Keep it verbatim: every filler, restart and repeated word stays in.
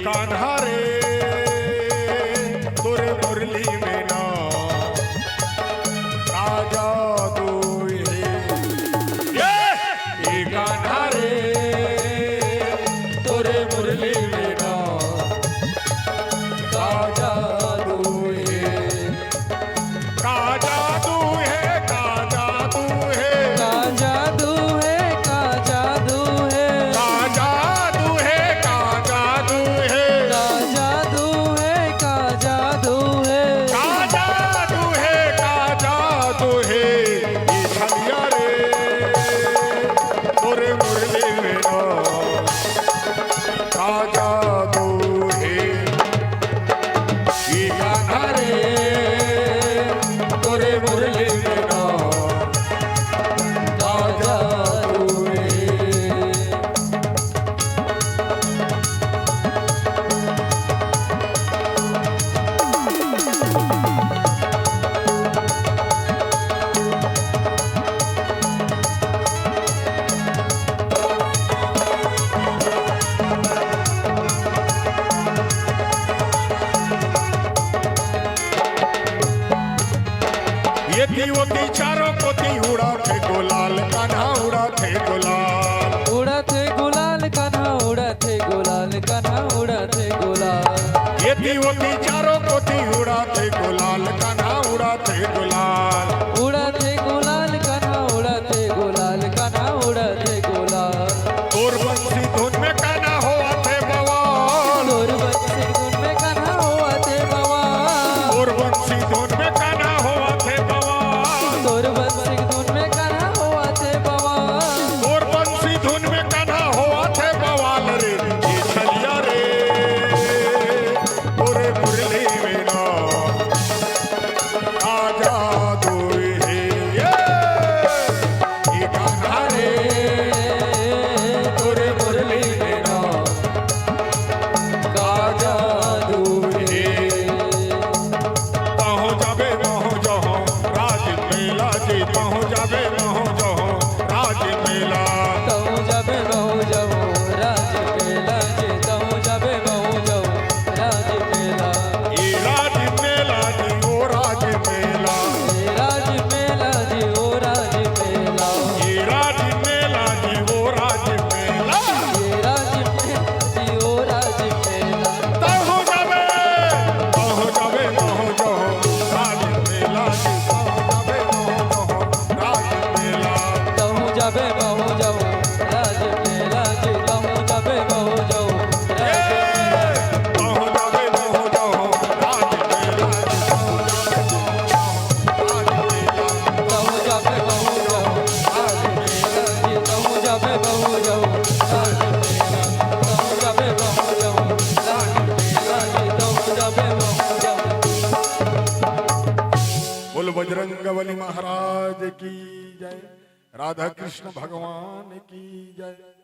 कान्हा रे, तोरे मुरली में ना का जादू हे। ये, ये कान्हा रे, तोरे मुरली में ना का जादू हे। का जादू हे, का जादू हे। का जादू हे, का जादू हे। का जादू हे, का जादू हे। का जादू हे, का जादू हे। का जादू हे, का जादू हे। ये छलिया रे, तोरे मुरली में ना का जादू हे। ये कान्हा रे, तोरे मुरली में ना का जादू हे। एती ओती चारों कोती उड़त हे गुलाल, कान्हा उड़त हे गुलाल। उड़त हे गुलाल, कान्हा उड़त हे गुलाल, कान्हा उड़त हे गुलाल। एती ओती चारों कोती उड़त हे गुलाल, कान्हा उड़त हे गुलाल। उड़त हे गुलाल, कान्हा उड़त हे गुलाल, कान्हा उड़त हे गुलाल। तोर बंसी धुन में कान्हा होवत हे बवाल। तोर बंसी धुन में कान्हा होवत हे बवाल। तोर बंसी धुन में कान्हा होवत हे बवाल। तोर बंसी धुन में कान्हा होवत हे बवाल। तोर बंसी धुन में कान्हा होवत हे बवाल रे, ये छलिया रे, तोरे मुरली में ना का जादू हे। ये, ये कान्हा रे, तोरे मुरली में ना का जादू हे। पहुँच जाबे महूँ जहूँ राज मेला जी, पहुँच जाबे महूँ जहूँ राज मेला। तहूँ जाबे महूँ जहूँ राज मेला जी, तहूँ जाबे महूँ जहूँ राज मेला। ये राज मेला जी, ओ राज मेला। ये राज मेला जी, ओ राज मेला। ये राज मेला जी, ओ राज मेला। ये राज मेला जी, ओ राज मेला। तहूँ जाबे, तहूँ जाबे, महूँ जहूँ राज मेला जी, तहूँ जाबे, महूँ जहूँ राज मेला। तहूँ जाबे, महूँ जहूँ राज मेला जी, तहूँ जाबे, महूँ जहूँ राज मेला। ए, तहूँ जाबे, महूँ जहूँ राज मेला जी, तहूँ जाबे, महूँ जहूँ राज मेला। तहूँ जाबे, महूँ जहूँ राज मेला जी, तहूँ जाबे, महूँ जहूँ राज मेला। तहूँ जाबे, महूँ जहूँ राज मेला जी, तहूँ जाबे, महूँ जहूँ। बोल बजरंग बली महाराज की जय, राधा कृष्ण भगवान की जय।